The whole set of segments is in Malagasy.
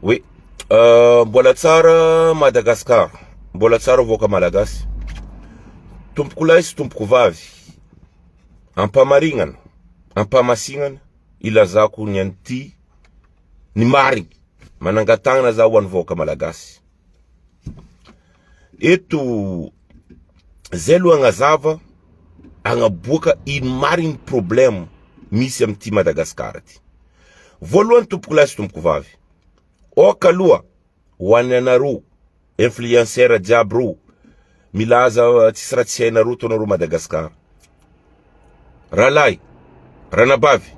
Oui. Mbola tsara Madagascar. Mbola tsara vahoaka malagasy. Tompoko lahy sy tompoko vavy. Ampamarignana, ampamasignana ilazako ny an'ity ny marigny. Manangan-tagnana za ho an'ny vahoaka malagasy. Eto zay aloha agnazava agnaboaka ino marigny problème misy amin'ity Madagascar ty. Voalohany tompoko lahy sy tompoko vavy, aoka aloha ho an'ny anareo influenceur jiaby reo milaza tsisy raha tsy hainareo to anareo Madagascar. Rahalahy, ranabavy,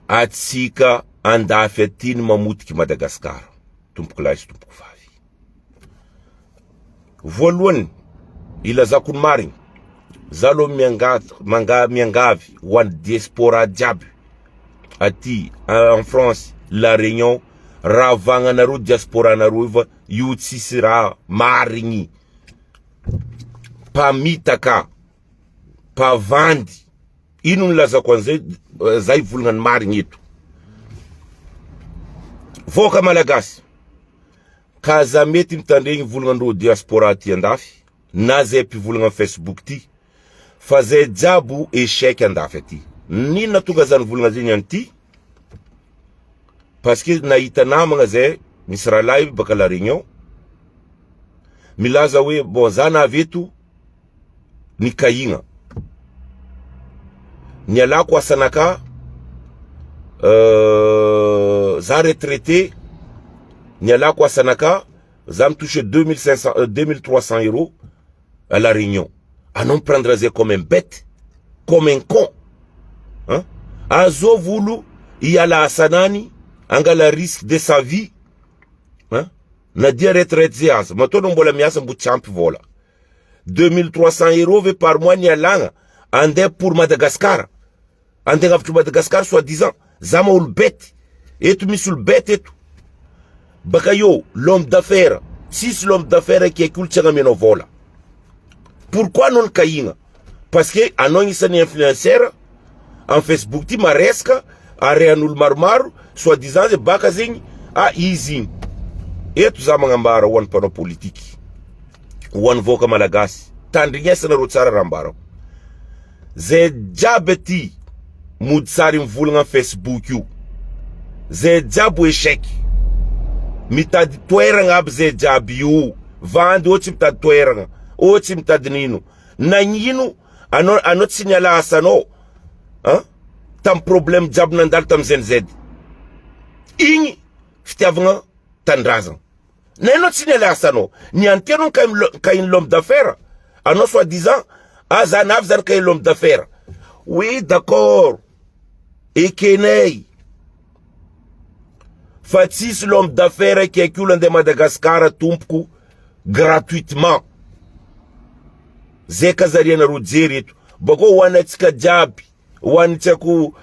atsika andafy aty ny mamotiky Madagascar, tompoko lahy sy tompoko vavy. Voalohany, ilazako ny marigny, za aloha miangavy, manga, miangavy ho an'ny diaspora jiaby aty en France, La Réunion, ravagnanareo diaspora-nareo io fa io tsisy raha marigny. Mpamitaka, mpavandy, ino ny lazako an'izay, za hivolagna ny marigny eto. Vahoaka malagasy, Ka aza mety mitandregny volagnandreo diaspora aty andafy na zay mpivolagna am facebook ty fa zay jiaby echec andafy aty. N'inona tonga zany volagna zegny anty parce que nahita namagna zay misy rahalahy baka la réunion milaza hoe bon za navy eto nikahigna nialako asanaka za retraité nialako asanaka za mi-touche 2500 2300 euros à la réunion. Anao mi-prendre zay comme un bête, comme un con, hein? Azovy olo hiala asanany angala risque de sa vie, hein? Na dia retraite zay aza matoa anao mbola miasa mbo tsy ampy vola. 2300 euros ve par mois nialagna andeha pour Madagascar, andeha agnavotry Madagascar soi disant za ma olo bête eto, misy olo bête eto. Baka eo l'homme d'affaires, tsisy l'homme d'affaires akaiky olo tsy agnamianao vola. Pourquoi anao nikahigna? Parce que anao agnisan'ny influenceur am Facebook ty maresaka arehan'olo maromaro soi disant zay baka zegny ah izy igny. Eto za magnambara ho an'ny mpanao politiky, ho an'ny vahoaka malagasy, tandrignesanareo tsara raha ambarako. Zay jiaby aty mody sary mivolagna am Facebook io, zay jiaby ho échec. Mitady toeragna aby zay jiaby io. Vandy ô tsy mitady toeragna, ô tsy mitady nino. Nagnino anao anao tsy niala asanao an tam problème jiaby nandalo tam Gen Z. Igny fitiavagna tanindrazagna. Na enao tsy niala asanao, ny anty anao nikahiny l'homme d'affaires, anao soi disant ah za navy za nikahiny l'homme d'affaires. Oui d'accord, ekenay. Fa tsisy l'homme d'affaires akaiky olo andeha Madagascar tompoko gratuitement. Zay kazarianareo jery eto. Bakao ho antsika jiaby, ho an'ny tsy haiko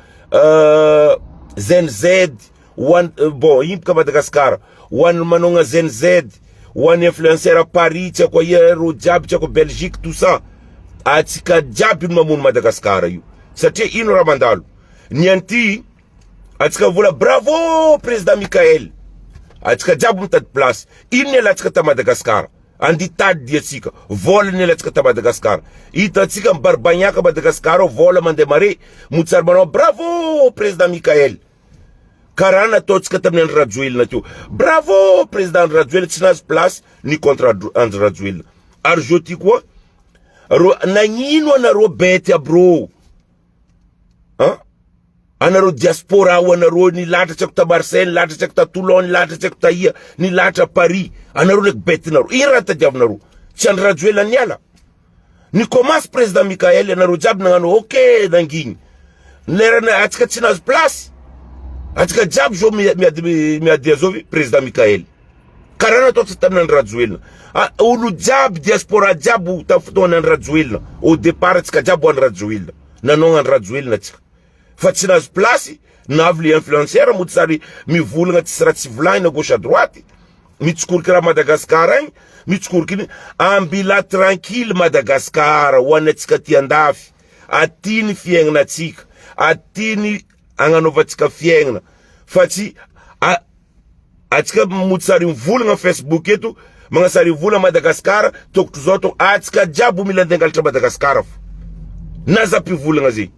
Gen Z, ho an bon ino boka Madagascar, ho an'ny manogna Gen Z, ho an'ny influenceur Paris tsy haiko aia reo jiaby tsy haiko Belgique tout ça. Atsika jiaby no mamono Madagascar io. Satria ino raha mandalo? Ny anty atsika vola bravo président Michael. Atsika jiaby mitady place. Ino ny alatsika ta Madagascar? Andy tady dia atsika. Vola ny alatsika ta Madagascar. Hitantsika mibaribagnaka Madagascar ao vola mandeha mare. Motsary manao bravo président Michael. Karaha nataontsika tamin'ny Andry Rajoelina teo. Bravo président Andry Rajoelina tsy nahazo place ny contre Andry Rajoelina. Ary zo ty koa ro nagnino anareo bête aby rô? Hein? Anareo diaspora ao anareo nilahatra tsy haiko ta Marseille, nilahatra tsy haiko ta Toulon, nilahatra tsy haiko ta ia, nilahatra Paris. Anareo ndraiky bête nareo. Ino raha tadiavinareo? Tsy Andry Rajoelina niala. Ny commence président Michael anareo jiaby nagnano ok nangigny. Lerana atsika tsy nahazo place. Atsika jiaby zao miady miady azovy président Michael. Karaha natao tsy tamin'ny Andry Rajoelina. Ah, olo jiaby diaspora jiaby tamin'ny fotoana Andry Rajoelina. Au départ atsika jiaby ho Andry Rajoelina. Nanao Andry Rajoelina atsika. Fa tsy nahazo place, navy le influenceur mody sary mivolagna tsisy raha tsy volagnina gauche à droite. Mitsikoriky raha Madagascar agny, mitsikoriky iny. Ambila tranquille Madagascar ho an'ny atsika aty andafy. Aty ny fiaignana atsika. Aty ny agnanaovantsika fiaignana. Fa tsy atsika mody sary mivolagna Facebook eto, magnasary vola Madagascar, tokotro zao to atsika jiaby mila andeha angalatra Madagascar fo. Na za mpivolagna zegny.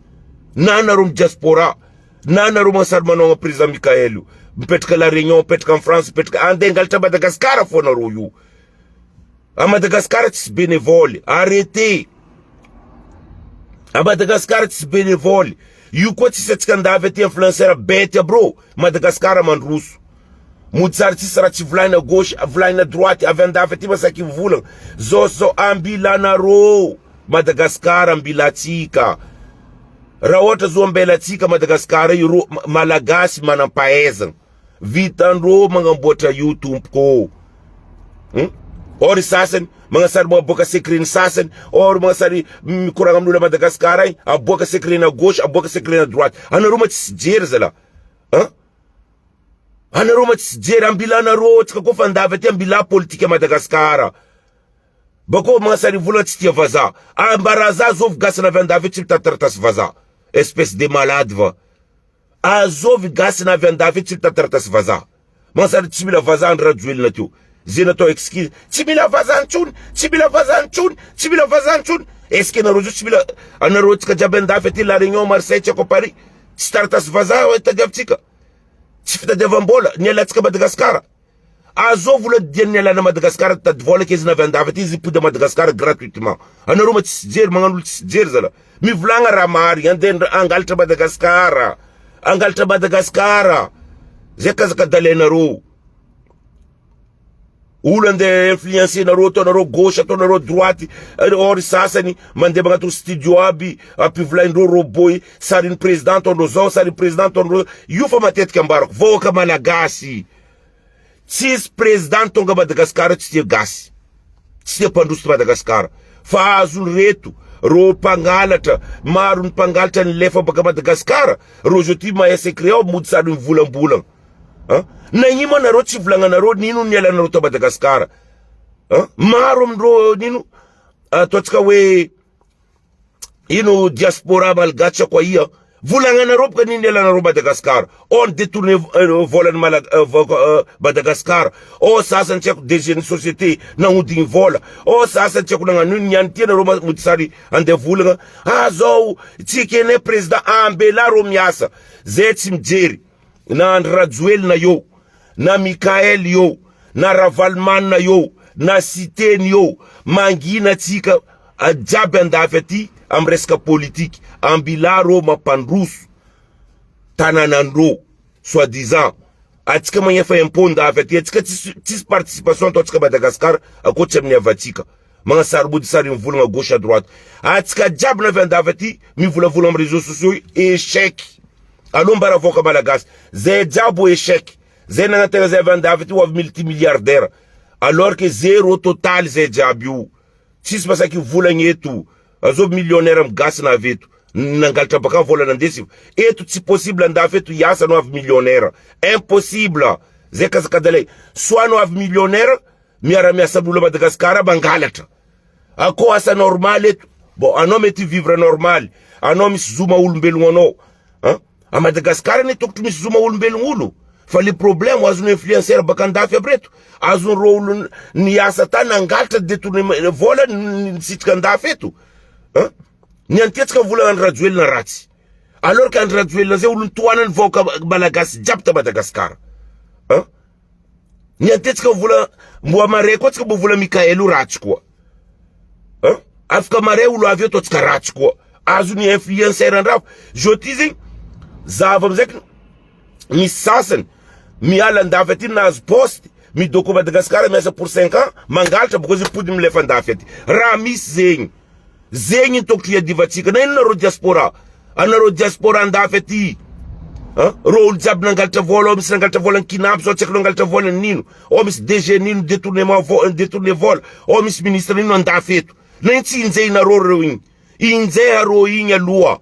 Na anareo amy diaspora, na anareo magnasary manao président Michael io. Mipetraka La Réunion, mipetraka en France, mipetraka andeha angalatra Madagascar fo anareo io. A Madagascar tsisy bénévole, arrêtez. A Madagascar tsisy bénévole. Io koa tsisy atsika andavy aty influenceur bête aby rô. Madagascar mandroso. Mody sary tsisy raha tsy volagnina gauche, volagnina droite, avy andafy aty masaky mivolagna. Zao sy zao ambilanareo. Madagascar ambilantsika. Raha ohatra zo ambelatsika Madagascar io rô Malagasy manam-pahaizana. Vitandreo magnamboatra io tompoko. Or sasany magnasary maboaka secret ny sasany, or magnasary mikoragna amin'olo a Madagascar agny, aboaka secret na gauche, aboaka secret na droite. Anareo ma tsisy jery zala. Hein? Anareo ma tsisy jery ambilanareo atsika koa fa andavy aty ambila politique Madagascar. Bakô magnasary vola tsy tia vazaha. Ambaraza zovy gasy avy andafy tsy mitady taratasy vazaha. Espèce de malade va. Azovy gasy na avy andafy tsy mitady taratasy vazaha. Mansary tsy mila vazaha Andry Rajoelina teo. Zay natao excuse. Tsy mila vazaha intsony, tsy mila vazaha intsony, tsy mila vazaha intsony. Est-ce que anareo zao tsy mila anareo tsika jiaby andafy aty La Réunion, Marseille, tsy haiko Paris. Tsy taratasy vazaha tadiavintsika. Tsy fitadiavam-bola ny alantsika Madagasikara. Azao vola dian'ny alana Madagasikara tady vola kezina avy andafy aty izy pody Madagasikara gratuitement. Anareo ma tsisy jery magnano olo tsisy jery zala. Mivolagna raha marigny andeha angalatra Madagasikara. Angalatra Madagasikara. Zay kazaka dalainareo. Olo andeha influencer nareo ataonareo gauche ataonareo droite or sasany mandeha magnatony studio aby ampivolaindreo robot sarin'ny président ataondreo zao sarin'ny président ataondreo io fa matetika ambarako vahoaka malagasy. Tsisy président tonga Madagasikara tsy tia gasy. Tsy tia mpandroso Madagasikara. Fa azony reto rô mpangalatra, maro ny mpangalatra nilefa baka Madagasikara, rô zao ty mahay secret ao mody sary mivolambolagna. Hein? Nagnino ma nareo tsy volagnanareo nino nialanareo tao Madagasikara? Hein? Maro amindreo nino ataontsika hoe ino diaspora malgache quoi ia volagnanareo boka nino nialanareo Madagasikara? Oh ny détourné volan'ny Madagasikara. Oh sasany tsy haiko DG ny société nagnodigny vola. Oh sasany tsy haiko nagnano ino niany ty anareo mody sary andeha volagna. Ah zao tsy ekenay président ambela rô miasa. Zay tsy mijery na Andry Rajoelina eo na Mickaël eo na Ravalomanana eo na Siteny eo mangina atsika jiaby andafy aty amy resaka politique ambila rô mampandroso tanànandreo soi disant atsika magnefa impôt ndafy aty atsika tsisy participation ataontsika Madagascar akoatsy amin'ny havatsika magnasarobody sary mivolagna gauche à droite atsika jiaby navy andafy aty mivolavola amy réseaux sociaux échec aloha mbara vahoaka malagasy zay jiaby échec zay nagnantegna zay avy andafy aty ho avy multimilliardaire alors que zéro total zay jiaby io tsisy masaky volagna eto azovy millionnaire amy gasy na avy eto nangalatra baka vola nandesy eto tsy possible andafy eto hiasa anao avy millionnaire impossible zay kazakadalay soit anao avy millionnaire miara-miasa amin'olo Madagasikara mangalatra akô asa normal eto bon anao mety vivre normal anao misy zoma olombelogno anao hein a Madagasikara anie tokotry misy zoma olombelogno olo fa le problème azon'ny influenceur baka andafy aby reto azony rô olo niasa tany nangalatra détourné vola nisitrika andafy eto hein ny antetsika vola Andry Rajoelina ratsy alors que Andry Rajoelina zay olo nitohanany vahoaka malagasy jiaby ta Madagasikara hein ny antetsika vola mboa mare koa tsika mbo vola Mikael io ratsy koa hein afaka mare olo avy eto atsika ratsy koa azony influenceur andrafo zo ty zegny zava amizay misy sasany miala andafy aty nahazo poste midoko Madagasikara miasa pour 5 ans mangalatra boko izy pody milefa andafy aty raha misy zegny zegny ny tokotry iadivantsika na ino nareo diaspora anareo diaspora andafy aty rô olo jiaby nangalatra vola ao misy nangalatra vola ny kinampo zao tsy haiko nangalatra vola nino ao misy DG nino détournement vola détourné vola ao misy ministre nino andafy eto na ino tsy injehinareo reo igny injeha rô igny aloha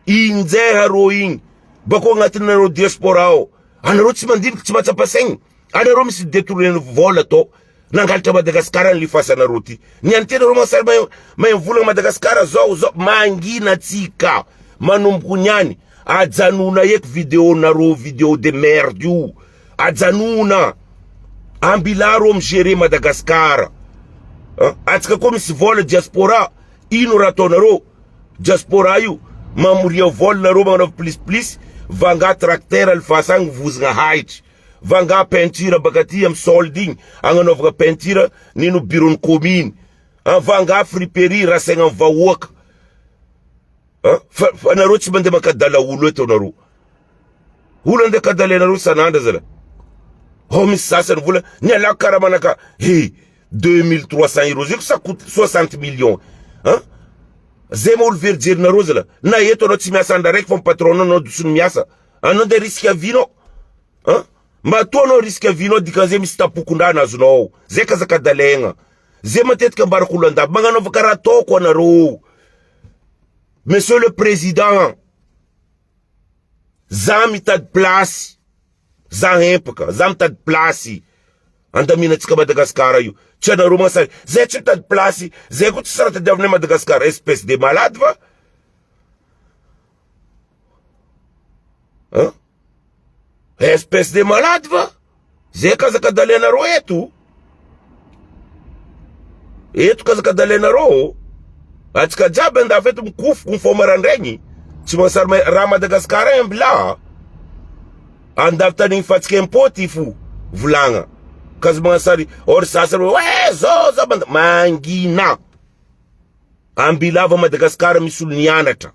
injeha rô igny bako agnatinareo diaspora ao anareo tsy mandiniky tsy mahatsapa saigny anareo misy détourné vola atao nangalatra Madagasikara ny lifasanareo ty ny antenareo masary mahay volagna Madagasikara zao zao mangina atsika manomboko niany. Ajanona eky vidéo nareo vidéo de merde io. Ajanona. Ambilà reo mi-gérer Madagascar. Atsika koa misy vola diaspora, ino raha ataonareo? Diaspora io, mamoria vola nareo magnanaova plus plus, vangà tracteur alifasa agny vozogna haitry. Vangà peinture baka aty amy solde igny, agnanaovagna peinture nino bureau ny commune. Vangà friperie rasaigna amy vahoaka. Fa nareo tsy mandeha mankadala olo eto nareo. Olo andeha kadalenareo isan'andro zala. Ao misy sasany vola ny alako karamanaka he 2300 euros zay ça coûte 60 millions. Hein? Zay ma olo very jerinareo zala. Na eto anao tsy miasa andra raiky fa patron anao dosony miasa. Anao ndeha risque avinao. Hein? Matoa anao risque avinao dikan'izay misy tapokondrana azonao. Zay kazakadalegna. Zay matetika ambarako olo andafy magnanaova karaha ataoko anareo. Monsieur le président, za mitady place, za hempaka, za mitady place andaminantsika Madagasikara io. Tsy anareo magnasary, zay tsy mitady place, zay koa tsy raha tadiavinay Madagasikara, espèce de malade va? Hein? Espèce de malade va? Zay kazakadalenareo eto. Eto kazakadalenareo. Atsika jiaby andafy eto mikofoko mifoha marandraigny. Tsy mansary raha Madagascar agny ambila. Andafy tany fatsika impôt ty fo volagna. Kazy magnasary or sasany hoe zao zao mangina. Ambilava Madagascar misy olo nianatra.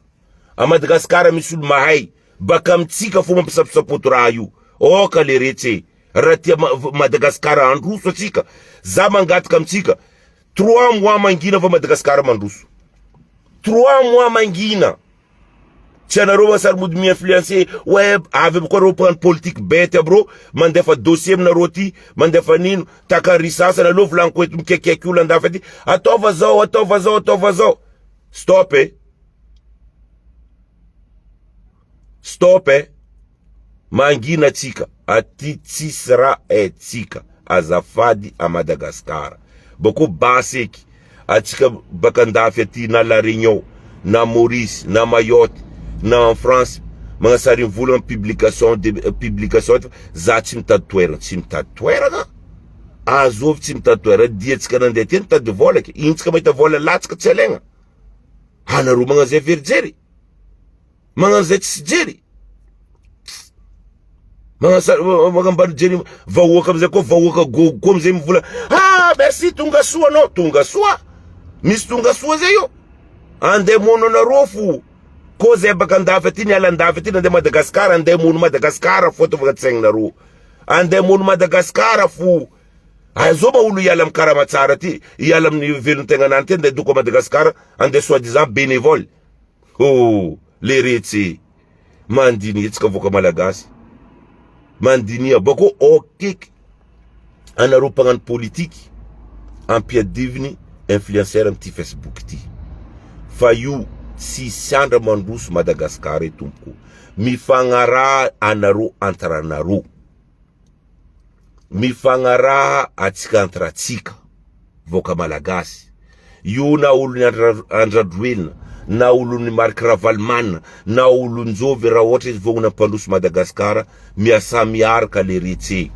A Madagascar misy olo mahay. Baka amintsika fo mampisaposapoto raha io. Oka leretsy e. Raha tia Madagascar handroso atsika, za mangataka amintsika, 3 mois mangina fa Madagascar mandroso. 3 mois mangina. Tsy anareo masary mody mi-influencer, ouais, avy aby koa reo mpagnano politique bête aby reo, mandefa dossier aminareo aty, mandefa nino, takary sasany aleo volagniko eto mikaikaiky olo andafy aty, ataova zao, ataova zao, ataova zao. Stop e. Stop eh! Mangina tsika aty tsisy raha eh tsika azafady a Madagascar. Bako basy eky atsika baka andafy aty na la Réunion na Maurice na Mayotte na en France magnasary mivolagna publication de publication za tsy mitady toerana tsy mitady toerana azovy tsy mitady toerana dia tsika nandeha aty nitady vola ke ino tsika mahita vola latsaka tsy alaigna anareo magnano zay very jery Magnano zay tsisy jery. Magnano magnambany jery vahoaka amizay koa vahoaka gogo koa amizay mivola ah merci tonga soa anao tonga soa misy tonga soa zay io andeha mono anareo fo ko zay baka andafy aty niala andafy aty nandeha Madagascar andeha mono Madagascar fo ataovy agnaty saignanareo andeha mono Madagascar fo Aiza ma olo hiala amin'ny karama tsara aty hiala amin'ny velon-tegnanany ty andeha doko a Madagascar andeha soi disant bénévole Oh leretsy mandiniha tsika voaka malagasy mandiniha bako okeky anareo mpagnano politiky ampiadiviny influenceur amity facebook ty fa io tsisy andra mandroso Madagascar e tompoko mifagnaraha anareo entre anareo Mifagnaraha atsika entre atsika vaoka malagasy. Io na olon'i Andry Rajoelina na olon'i Marc Ravalomanana na olon-jovy raha ohatra izy vognona hampandroso Madagascar miasà miaraka leretsy e.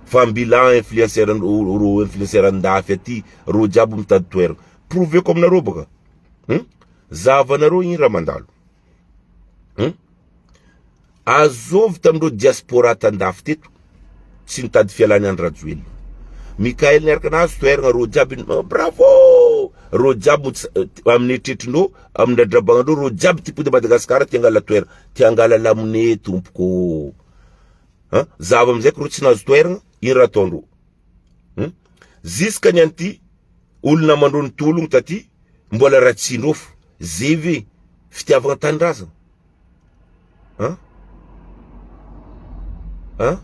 Fa mbilà influenceur ro influenceur andafy aty reo jiaby mitady toerana. Prouveko aminareo baka. Hum? Zahavanareo igny raha mandalo. Hum? Azovy tamin'ireo diaspora tandafy teto tsy nitady fialany Andry Rajoelina. Mickaël niaraka nahazo toeragna reo jiaby oh, bravo! Reo jiaby amin'ny eritreritrin'ireo, amin'ny dradrabagnandreo, reo jiaby tia pody Madagascar tia angala toeragna, tia angala lamone tompoko. Ha? Zava amizay ko reo tsy nahazo toeragna, ino raha ataondreo? Hmm? Ziska ny anty olona mandro ny tologno taty mbola ratsindreo fo. Zay ve fitiavagna tanindrazagna? Hein? Hein?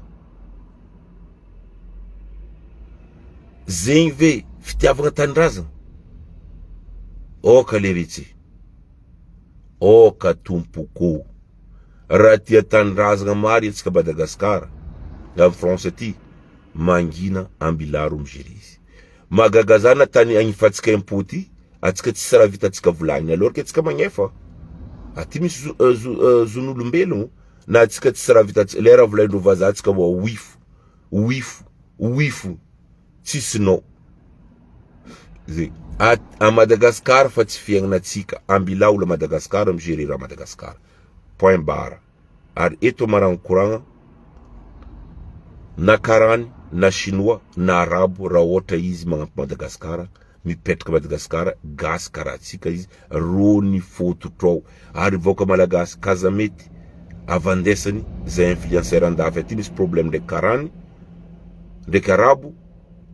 Zegny ve fitiavagna tanindrazagna? Aoka leretsy. Aoka tompoko. Raha tia tanindrazagna marina antsika Madagascar, amin'ny France aty, mangina ambilaro migery izy. Mahagaga za na tany agny fatsika impôt ty, atsika tsisy raha vitantsika volagnina alors que atsika magnefa. Aty misy zon'olombelogno na atsika tsisy raha vita lera volaindreo vazaha atsika mba oifo oifo oifo tsisy non zegny a Madagascar fa tsy fiaignana atsika ambila olo Madagascar mi-gérer raha Madagascar, point barre. Ary eto maragny koragna na karany na chinois na arabo, raha ohatra izy magnampy Madagasikara, mipetraka Madagasikara, gasy karaha atsika izy rô ny fototra ao. Ary vahoaka malagasy kaza mety avandesany zay influenceur andafy aty misy problème ndraiky karany ndraiky arabo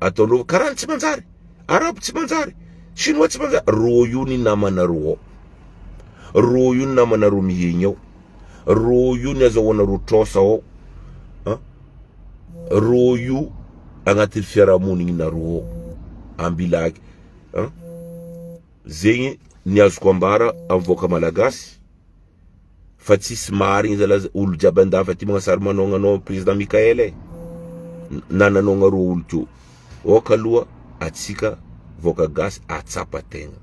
ataonao karany tsy manjary, arabo tsy manjary, chinois tsy manjary. Rô io ny namanareo ao, rô io ny namanareo mihegny ao, rô io ny azahoanareo trosa ao, rô io agnatin'ny fiarahamonigny nareo ao ambilaky zegny ny azoko ambara amin'ny vahoaka malagasy fa tsisy marigny zalahy. Olo jiaby andafy aty magnasary manôgna anao président Mikael e na nanôgna rô olo teo oka aloha atsika vahoaka gasy atsapa tegna.